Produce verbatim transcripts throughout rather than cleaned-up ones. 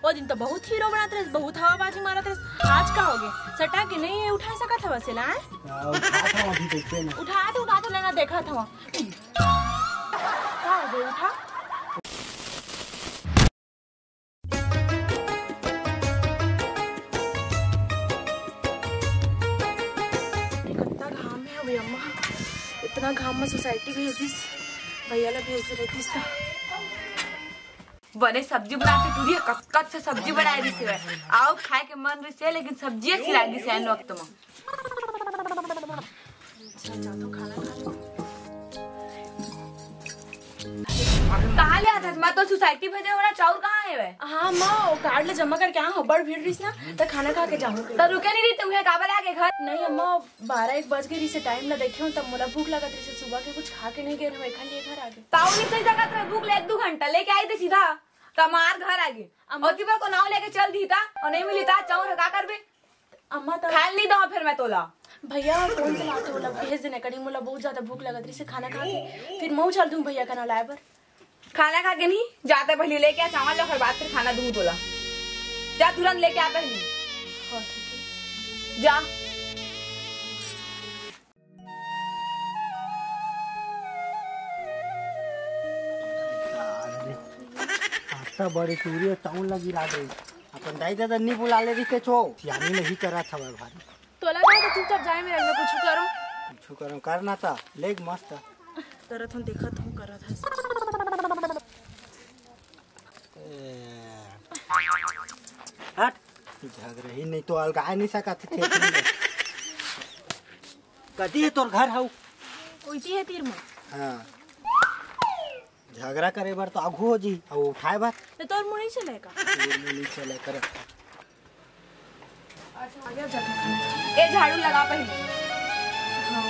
ओ दिन तो बहुत हीरो बनत रहिस, बहुत हवाबाजी मारत रहिस। आज का होगे? सटा के नहीं उठा सकत हवस एला, हैं? हाँ, उठात हँव अभी, देखबे ना। उठात, उठात लेना देखत हँव। का होगे? उठा। कितना घाम हे अभी अम्मा, इतना घाम में सोसाइटी भेज दिस, भैया ला भेज देतिस त। बने सब्जी बनाथे टूरी, कच कच से सब्जी बनाए दिस हे। आउ खाए के मन रहिस हे, लेकिन सब्जी सिरा गिस हे एन वक्त में। चल, जा तो खाना खा ले। कहाँ ले आथस? मैं तो सोसाइटी भेजे हँव ना, चाउर कहाँ हे बे? हाँ माँ, वो कार्ड ला जमा करके आए हँव, बड़ भीड़ रहिस ना, त खाना खा के जाहूँ। त रुके नहीं रहिस, तुमने काबर आगे घर? नहीं अम्मा, बारह एक बज गे रहिस हे, टाइम ला देखे हँव, तब मोला भूख लगत रहिस हे, सुबह के कुछ खा के नहीं गे रहेंव, एखर लिए घर आगे। ताऊ नहीं सही जगह रहे, भूख ले एक दू घंटा लेके आई थे सीधा, तमार घर आगे। अम्मा। ओती बर को नाव लेके चल दी था, और नहीं मिली था, चाउर का करबे? अम्मा, त खाए नहीं दो फिर मैं तोला। भैया, फोन चलाते, ओला भेज देना कड़ी, मोला बहुत ज्यादा भूख लगत रहिस हे खाना खा के, फिर मैं चल दूँ भैया का नाव लाए बर। खाना खा के नहीं, जाते पहली लेके आ चावल, ओकर बाद फिर खाना दूँ तोला। जा तुरंत लेके आ पहली। हाँ, ठीक है। जा। आटा बड़ी टूरी हे, तउन लगी लाग रही। अपन दाई ददा नी बुला ले रहिस हे छो। सियानी नहीं करत हवय भारी। तोला कहा था चुपचाप जाए मेरे अंदर कुछ करो। कुछ करो, करना था, लेग मस्त। करत हूँ, देखत हूँ, करत हूँ। हट, झगड़ा ही नहीं तो अलगाए नहीं सकत थे। कती हे तोर घर हऊ? उइती हे तीर में। हाँ। झगड़ा करे बर तो आघू हो जी, अउ उठाए बर। तो तोर मुड़ी चले का? तोर मुड़ी चले करे। अच्छा, आ गया, जा। ए झाड़ू लगा पहले। हाँ।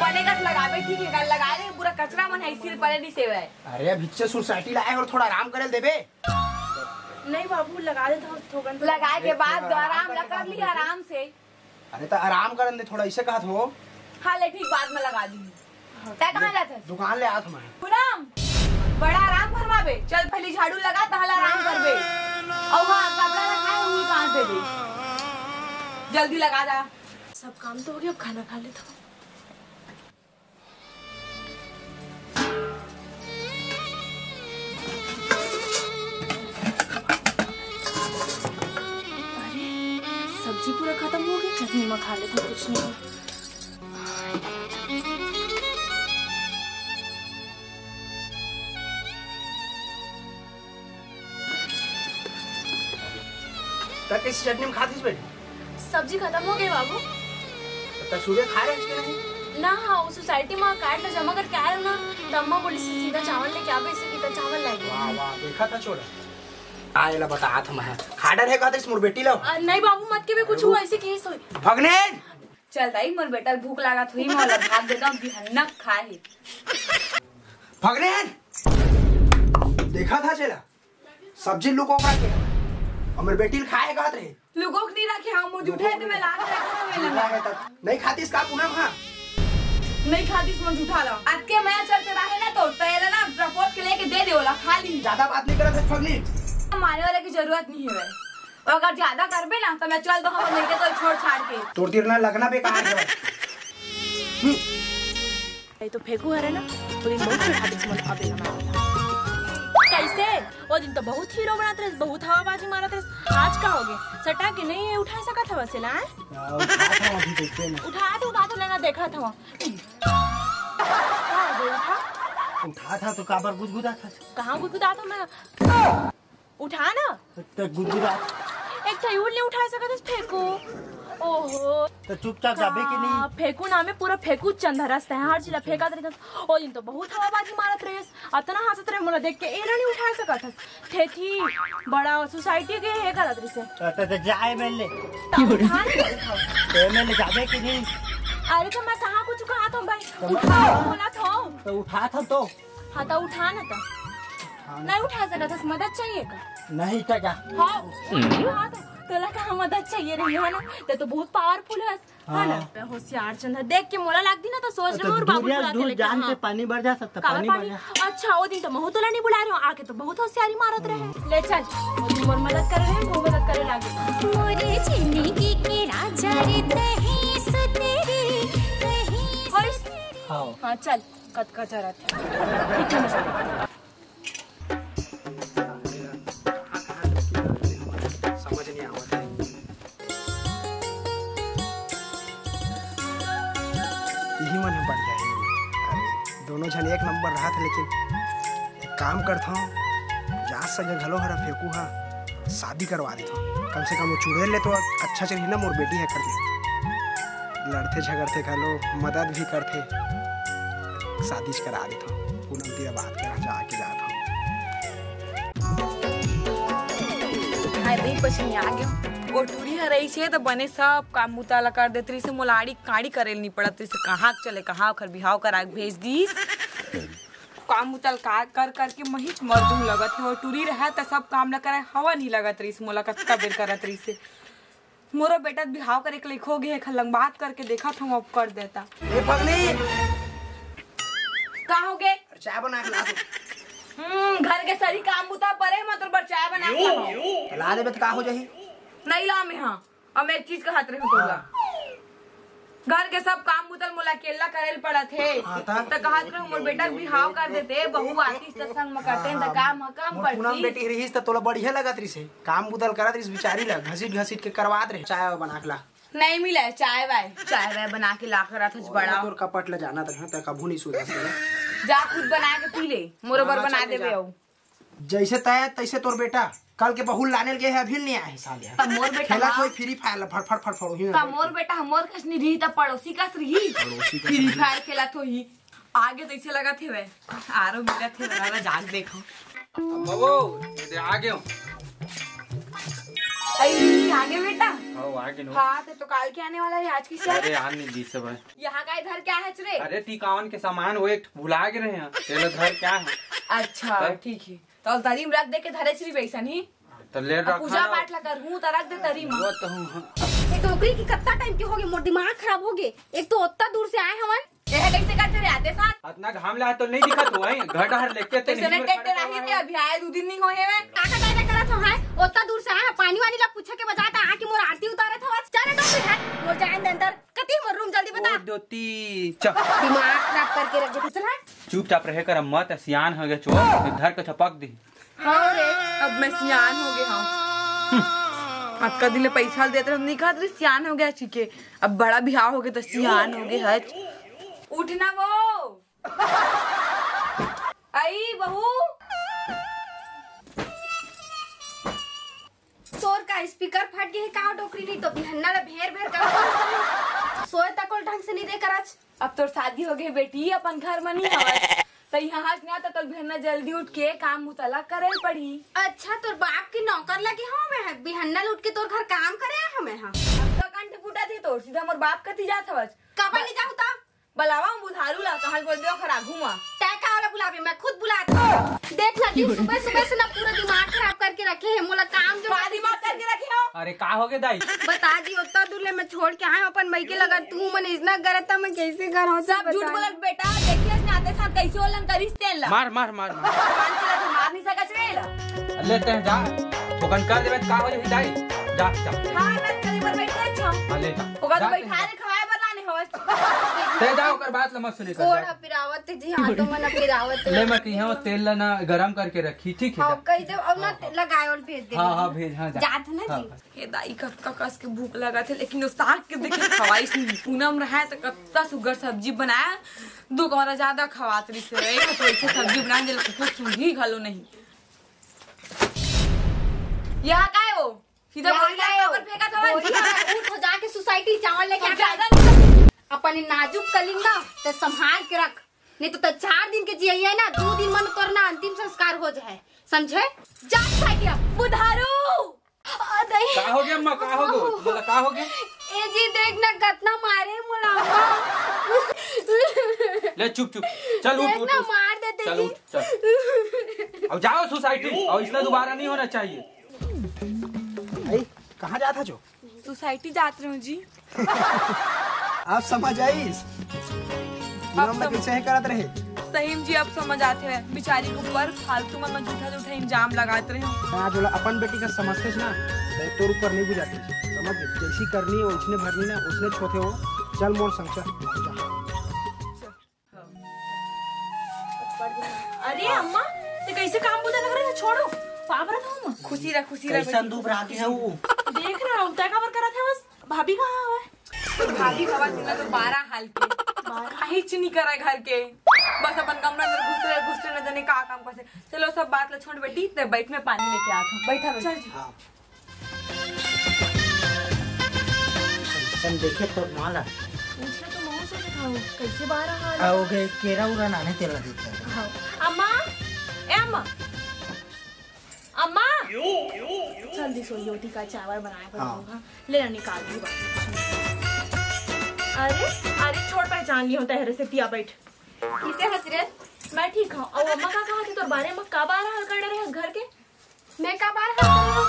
पने कस लगाबे, ठीक है, लगा ले, पूरा कचरा मन है, सिर परे नहीं सेवे। अरे, भिच्चे सोसाइटी लाए और थोड़ा आराम करे देबे। नहीं बाबू, लगा दे तो थोकन। लगाए के बाद आराम कर ली, आराम से। अरे त आराम करन दे थोड़ा, इसे कहत हो। हाँ ले ठीक, बाद में लगा दी। तै कहाँ जात हस? दुकान ले आत मैं। पूनम, बड़ा आराम फरमाबे। चल पहली झाड़ू लगा, तहला आराम करबे। और हाँ, कपड़ा रखा है, वही कांच दे दे। जल्दी लगा दा। सब काम तो हो गया, अब खाना खा लेता हूँ। अरे, सब्जी पूरा खत्म हो गई, चटनी में खा लेते, कुछ नहीं। त किस चटनी में खात हस बेटी? सब्जी खत्म हो गई बाबू। त सुबह खा रहे के नहीं? ना, हाँ, वो सोसाइटी में कार्ड ला जमा करके आए ना, त अम्मा बोली सीधा चावल लेके आवे, इसे सीधा चावल लाए। वाह, वाह, देखा था छोड़ा। आ, एला बता था मैं। खा डर है कहते मोर बेटी ला। अ, नहीं बाबू, मत के भी कुछ हुआ, ऐसे की सोई। भगनेन! चल दाई, मोर बेटा भूख लागत हुई, मैं ओला भात दे दऊं, बिहन्ना खाही। भगनेन! देखा था चला। सब्जी लुकोक रखे। हमर बेटी ल खाए कहत रहे। लुकोक नहीं रखे, हम मुझ उठे तो मैं लात रखे ना मेला झूठा में। है तब। नहीं खातिस का पूनम? हाँ। नहीं खातिस, मुझ उठा ला। आज के मैं चल चढ़ा है ना तो पहले ना प्रपोज के लेके दे दे ओला, खा ली। ज्यादा बात नहीं करत है फगली। मारे वाले की जरूरत नहीं है। और अगर ज्यादा करबे ना तो मैं चल दो हम लेके तो छोड़ छाड़ के। तोर तीर ना लगना बेकार है। हम्म। ये तो फेंकू हरे ना, वो दिन बहुत चढ़ा दिस मन अबे ना मारे। कैसे? वो दिन तो बहुत हीरो बनत रहिस, बहुत हवाबाजी मारत रहिस। आज का होगे? सटा के नहीं उठा सकत हवस एला, हैं? हाँ, उठात हँव अभी, देखबे ना। उठात, उठात लेना देखत हँव। का होगे? उठा। उठात हँव तो काबर गुदगुदात हस? कहाँ गुदगुदात हँव मैं? उठा ना। त गुदगुदा। एक ठा उल नहीं उठा सकत हस, फेंकू। ओहो। त चुपचाप जाबे कि नहीं? हाँ, फेंकू ना, मैं पूरा फेंकू चंदरस तै, हर चीज ला फेंकत रहिस। ओ दिन तो बहुत हवाबाजी मारत रहिस, अतना हंसत रहे, मोला देख के एला नहीं उठा सकत हस। थेथी, बड़ा सोसाइटी के हे करत रहिस। त, त, त जाए मिल ले। त उठा ना, उठा। ते मिल ले जाबे कि नहीं? अरे त मैं कहाँ कुछ कहा था भाई? त उठा, बोला था। त उठा था तो। हाँ, त उठा ना त। हाँ। नहीं उठा सकत हस, मदद चाहिए का? नहीं त का? हाँ, उठा त। तोला कहाँ मदद चाहिए रही है ना? ते तो बहुत पावरफुल हस। है ना? हाँ। मैं होशियार चंद है, देख के मोला लागदी ना तो सोच रहे और बाबू बुला के लेके, जान हाँ। पे पानी भर जा सकता, काला पानी भर जा। अच्छा, वो दिन तो महू तोला नहीं बुला रहे हो, आके तो बहुत होशियारी मारत रहे। ले चल, वो दिन मोर मदद करे रहे, वो मदद करे लागे। मोरे जिंदगी के राजा रे, तहीं सुते रे, तहीं सुते रे। हाँ। हाँ, चल, कतका जरूरत है। ठीक है, मैं समझ नहीं आवत है। इही मन ह बढ़िया हे। अरे, दोनों झन एक नंबर रहत हे, लेकिन एक काम करथव, जात सगे घलो हरा फेंकू हा, शादी करवा देथव। कम से कम वो चुड़ैल ले तो अच्छा चलही ना, मोर बेटी हे करके। लड़थे झगड़थे घलो, मदद भी करथे। शादी च करा देथव। पूनम तीर बात करा, जाके जात हव। हाय दे, पछिया आ गयो। ओ टूरी ह रहिस हे त बने सब काम बुता ला कर देत रहिस हे, मोला आड़ी काड़ी करे ल नी पड़त रहिस हे। कहाँ चले, कहाँ ओखर बिहाव करा के भेज दिस। काम बुता ला कर कर के महिच मर जहूँ लगत हे। ओ टूरी रहय त सब काम ला करय हवा नी लगत रहिस, मोला कतका बेर करत रहिस हे। मोरो बेटा बिहाव करे के लइक हो गे हे, एखर लंग बात करके देखत हूँ, अब कर देता। ए पगली! का हो गे? अरे चाय बना के ला तू। हम्म, घर के सरी काम बुता परे, मैं तोर बर चाय बना के लाऊं। ला देबे त का हो जाही? नहीं ला मैं, हाँ। अब मैं एक चीज कहत रही हूँ तोला। घर के सब काम बुता ल मोला अकेल्ला करे ल पड़त हे। हाँ, त? त कहत रहे मोर बेटा के बिहाव कर देते, बहू आतिस त संग म करते, हाँ, त काम ह कम मोर पूनम पड़तिस। बेटी रहिस त तोला बढ़िया लगत रहिस हे। काम बुता ल करत रहिस बिचारी ला, घसीट घसीट के करवात रहे। चाय बना के ला। नहीं मिला है चाय वाय, चाय वाय बना के ला कर रहा था बड़ा। तोर कपट ला जानत रहे, त कभू नहीं सुधर से। जा खुद बना के पी ले, मोरो बर हाँ, बना चल देबे जा। अउ। जैसे तय तैसे तोर बेटा कल के बहू लाने ल गे हे, अभी नहीं आए हे साले। त मोर बेटा खेला हाँ। कोई फ्री फायर ला फड़ फड़ फड़ फड़ उही में त बैठ मोर के। बेटा हमर कस नहीं रही त पड़ोसी कस रही। पड़ोसी कस फ्री रही। फायर खेला तो ही आगे तैसे लगा थे वे। आरो मिला थे वाला जाग देखो। बाबू, ये दे आ गयो। आई आगे बेटा। हाँ, आ गयो। हाँ, ते तो काल के आने वाला है, आज किस अरे, आन नहीं दी सब है। यहाँ का इधर क्या है रे? अरे, टिकावन के सामान वो एक भुला के रहे हैं। तेरे घर क्या है? अच्छा, तब? ठीक है। तो तरी में रख दे के धरे चली वैसा नहीं। तो ले अब रखा पूजा ना। पाठ ला करहूँ, तो रख दे तरी में। वो तो हूँ, हाँ। ये डोकरी की कत्ता टाइम के हो गए, मोर दिमाग खराब हो गए। एक तो उतना दूर से आए हवन। ये है कैसे करते रे आते साथ? इतना घाम ला तो नहीं दिखत हुआ है, घर डहर लेके ते ऐसे नहीं नहीं टेट रही थे, अभी आए दो दिन नहीं होए हैं। काका काका करत हो है, उतना दूर से आए हैं, पानी वानी ला पूछे के बजाय ता आके मोर आरती उतारत हो। चल डोकरी हट, मोर जान दे अंदर। कती मोर रूम जल्दी बता। ओ दोती, चल। दिमाग खराब करके रख देती, चल हट। चुपचाप रहे कर अम्मा, ते सियान हो गया चोर, धर के चपक दी। हाँ रे, अब मैं सियान हो गया हूँ। अक्का दिले पैसा देते हम नहीं खाते, सियान हो गया चीके। अब बड़ा बिहाव हो गया तो सियान हो गया हच। उठना वो। आई बहू। तोर का स्पीकर फट गए हे का डोकरी? नहीं तो बिहन्ना ला भेर भेर कर सोए तक ढंग से नहीं दे करच। अब तोर शादी हो गई बेटी, अपन घर में नहीं हवस। त यहाँ हस ना त तोर बिहन्ना जल्दी उठ के काम मुतला करे पड़ी। अच्छा, तोर बाप के नौकर लगे हो मैं, बिहन्ना उठ के तोर घर काम करे हमें हाँ। अब तो कंठ फूटा थे तोर, सीधा मोर बाप कती जात हवस। काबर नहीं जाहू त? बलावा बुधारू ला, कहाँ बोल दो खड़ा घूमा। तै का वाला बुलावे, मैं खुद बुलात हूँ। देख ना जी, सुबह सुबह से ना पूरा दिमाग खराब करके रखे है, मोला काम जो का दिमाग करके रखे हो? अरे का हो गए दाई? बता जी, उतना दूर ले मैं छोड़ के आए हूँ अपन मई के लगा, तू मन इतना गलत था, मैं कैसे घर हूँ सब झूठ बोलत बेटा, देखिए ना आते साथ कैसे ओलन करिस तेल ला। मार मार मार मार। पाँच किलो तो मार नहीं सकत रे ला। लेते हैं जा, ओकन कर देवे का हो जाही दाई। जा जा। हाँ, मैं कहीं पर बैठे अच्छा। हाँ, ले जा। ओकन जा, बैठा जा। खाए बर लाने हवस। ते जा, ओकर बात ल मत सुने कर, कोड़ा जा। पिरावत जी, हाँ, तो मन पिरावत। ले, मैं कहिया वो तेल ला ना गरम करके रखी, ठीक है, हाँ, जा। कह दे, अब ना हाँ, हाँ। लगाए और भेज दे। हाँ, हाँ, भेज, हाँ, जा। जात ना हाँ, जी। हाँ। हे दाई, कतका कस के भूख लगा थे, लेकिन वो साग के देखे खवाइश नहीं। पूनम रहा है तो कतका सुगर सब्जी बनाया, दो कमरा ज्यादा खवात रही से, तो ऐसे सब्जी बना दे, कुछ सूंघी घलो नहीं। यहाँ का है वो? सीधा यहाँ बोरी का लाके है? ऊपर फेंका था। बोरी का है, उठ, जाके सोसाइटी चावल लेके और आ। ज्यादा नहीं। अपन नाजुक कलिंगा ते संभाल के रख, नहीं तो ते चार दिन के जिये ना, दो दिन मन तोर ना अंतिम संस्कार हो जाए, समझे? जा सोसाइटी अब। बुधारू। आ, दही। का हो गया अम्मा, का हो गया? बोला, का हो गया? ए जी, देख ना, कतना मारे मोला अम्मा। ले, चुप, चुप। चल, उठ, देख उठ, ना, उठ। मार देते चल, जी। उठ, चल। अब जाओ सोसाइटी, और इसका दोबारा नहीं होना चाहिए। भाई, कहाँ जात हच? सोसाइटी जात रहूं जी। आप समझ आइस? पूनम में कैसे हे करत रहे? सही में जी, अब समझ आथे। बिचारी के ऊपर फालतू में मैं झूठा झूठा इल्जाम लगात रहे हूँ। आज वाला अपन बेटी का समझते ना, तो तोर ऊपर नहीं बुझाती। समझ गई? जैसी करनी है, उसने भरनी ना, उसने छोटे हो। चल मोर संग चल। अरे अम्मा, ते कैसे काम बुझा लग रहे हो? छोड़ो, पाप रहा था अम्मा। खुशी रहा, खुशी रहा कैसन बेटी। दूब राखे है वो? देख रहा हूँ, तय काबर करत है बस। भाभी कहाँ हवे? भाभी हवा दिन तो बारह हाल के। बारह? काहीच नहीं करे घर के। बस अपन कमरा में घुसरे, घुसरे न जाने का काम करथे। चलो सब बात ला छोड़ बेटी, ते बैठ में पानी लेके आत हूँ। बैठा, बैठा। चल जी। हाँ। कैसन देखे तोर माँ ला? पूछना तो महूँ सोचत हूँ, कैसे बारह हाल? आ, ओके, केरा उरा नाने तेला देते हैं। हाँ। अम्मा, ए अम्मा। अम्मा! जल्दी सोइयो, ठीक है, चावल बनाए बर हाँ। होगा। ले ना, निकाल दी बात। अरे, अरे, छोड़, पहचान ली हूँ तहरे से, पिया बैठ। किसे हंस रहे? मैं ठीक हूँ। और अम्मा का कहा थी तोर बारे में, का बारह हाल कर रहे हैं घर के? मैं का बारह हाल कर रहे हूँ?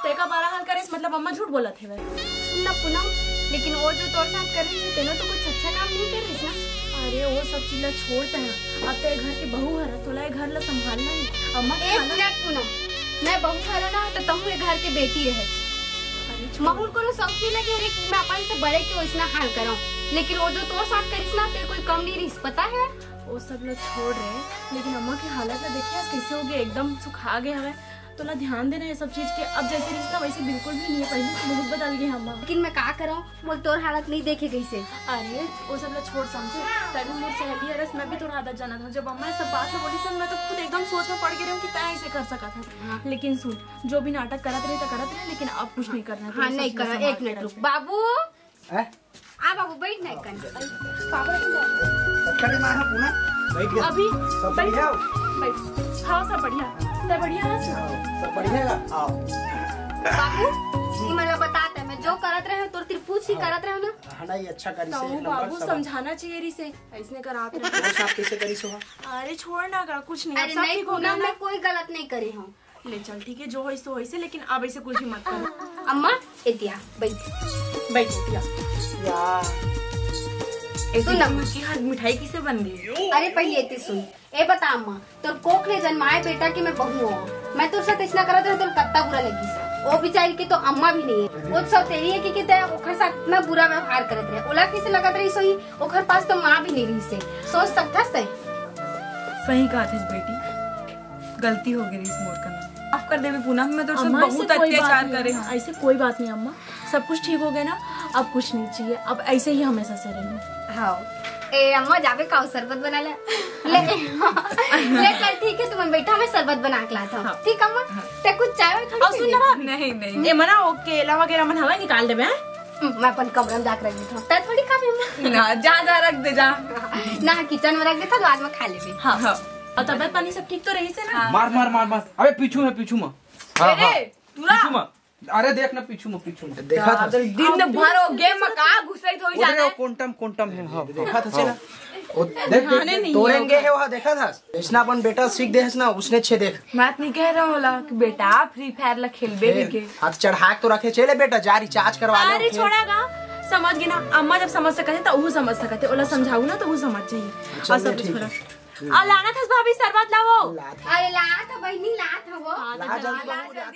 ते का बारह हाल करे, मतलब अम्मा झूठ बोलत हे वै। सुन ना पूनम, लेकिन वो जो तोर साथ कर रही है, तेनो तो कुछ अच्छा काम नहीं कर रही ना। अरे वो सब चीज ला छोड़ ते ना, अब ते घर के बहू हरस, तोला ये घर ला संभालना है। अम्मा के एक खाना मिनट पूनम, मैं बहू हरो ना तो तहूँ ये घर के बेटी रहे। अरे छोड़। महूँ ल कोनो शौक नहीं लगे रे कि मैं अपन से बड़े के वैसना हाल करूँ, लेकिन वो जो तोर साथ करिस ना, ते कोई कम नहीं रहिस, पता है? वो सब ला छोड़ रहे, लेकिन अम्मा के हालत ला देखिए आज कैसे हो गए, एकदम सुखा गए हवे। तोला ध्यान देना ये सब चीज के, अब जैसे रहिस ना वैसे बिल्कुल भी नहीं है, पहले से बहुत बदल गए अम्मा। लेकिन मैं का करूँ, मोर तोर हालत नहीं देखे कैसे। अरे वो सब ला छोड़ समझे, तभी मोर सहेली हरस, मैं भी तोर आदत जानत हूँ। जब अम्मा ये सब बात ला बोली सब, मैं तो खुद एकदम सोच में पड़ गई रहूँ कि तैं ऐसे कर सकत है। हाँ। लेकिन सुन, जो भी नाटक करत रहे तो करत रहे, लेकिन अब कुछ नहीं करना है, हाँ, ये सब नहीं चीजें करो, संभाल एक के मिनट रुक। रखना। बाबू, हैं? आ बाबू, बैठ ना एक कन। करे माँ, हाँ, पूनम, बैठ गया। अभी सब बैठ, बढ़िया हो? बैठ। हाँ, सब बढ़िया। सब बढ़िया है? हाँ, सब बढ़िया है। आओ। बाबू, ये मला बताते, मैं जो करत रहे हूँ, तोर तिरपूत ही हाँ। करत रहे हूँ ना। हाँ, नहीं, अच्छा करी तो से, एक नंबर बाबू सब। समझाना चाहिए रही से, ऐसने करात रहे। वो साहब कैसे करी सो? अरे छोड़ ना गा, कुछ नहीं, अरे सब नहीं, ठीक हो गया पूनम, ना? मैं कोई गलत नहीं करी हूँ। ले चल, ठीक है, जो होइस तो होइस, लेकिन अब ऐसे कुछ भी मत कर। अम्मा, एतिया, बैठ। बैठ, एतिया। या। ए, सुन ना। दीदी, की हाथ मिठाई किसे बन गई? अरे, पहले एती सुन। ए, बता अम्मा, तोर कोख ले जन्माए बेटा के मैं बहू हूँ। मैं तोर साथ ऐसना करत रहे, तोर कत्ता बुरा लगी से। वो बेचारी के तो अम्मा भी नहीं है। वो सब तेरी है कि, कि तैं ओखर साथ इतना बुरा व्यवहार करत रहे। ओला कैसे लगत रही सोई? ओखर पास तो माँ भी नहीं रही से। सोच सकता से? सही कहा थी बेटी। गलती हो गई रहिस मोर करा। माफ कर देबे पूनम, मैं तोर साथ अम्मा, ऐसे बहुत कोई बात अत्याचार नहीं करे है, हूँ। ऐसे कोई बात नहीं अम्मा, सब कुछ ठीक हो गया ना, अब कुछ नहीं चाहिए, अब ऐसे ही हमेशा से रही। हाँ। ए अम्मा, जाबे का शरबत बना ले। ले, ले चल, ठीक है, तुम बैठा, मैं शरबत बना के लाता हूँ। हाँ। ठीक अम्मा? हाँ। ते कुछ चाय वाय थोड़ी और सुन पीबे? ना भाभी। नहीं, नहीं। ए मना, वो केला वगैरह मन हवा निकाल देबे, हैं? हम्म, मैं अपन कमरा में जाके रख देता हूँ। तै थोड़ी खाबे अम्मा। ना, जा, जा, रख दे, जा। ना, किचन में रख देता हूँ, बाद में खा लेबे। हाँ। हाँ। और तबियत पानी सब ठीक तो रहिस हे ना? हाँ। मार, मार, मार, मार। अबे पीछू में, पीछू में। हाँ, अरे, हाँ। तू ना। पीछू में। अरे देख ना, पीछू में, पीछू में। देखा था? दिन भर वो गेम में का घुसई थोड़ी उधर जाना वो है। कोंटम, कोंटम है, हाँ, देखा था, हाँ। चला। वो देख, देख, ध्यान ही नहीं तोरे है गे ओकर। है वहाँ, देखा था? जैसना अपन बेटा सीख दे है ना, उसने छे देख। मैं तो नहीं कह रहा हूँ ला कि बेटा फ्री फायर ला खेलबे खेल। भी के। हाथ चढ़ा के तो रखे, चले बेटा, जा रिचार्ज करवा ले, अरे खेल। छोड़ा गा, समझ गई ना, अम्मा जब समझ सकते हैं तो वो समझ सकते हैं, ओला समझाऊ ना तो वो समझ जाइए। चल और सब बे, कुछ ठीक है। फर्क। आ, लाना था भाभी, शरबत लाओ। लात है। अरे, लात है बहिनी, लात है वो। हाँ, तो ला, जल्दी जल्दी लाओ, लाओ, जल्दी।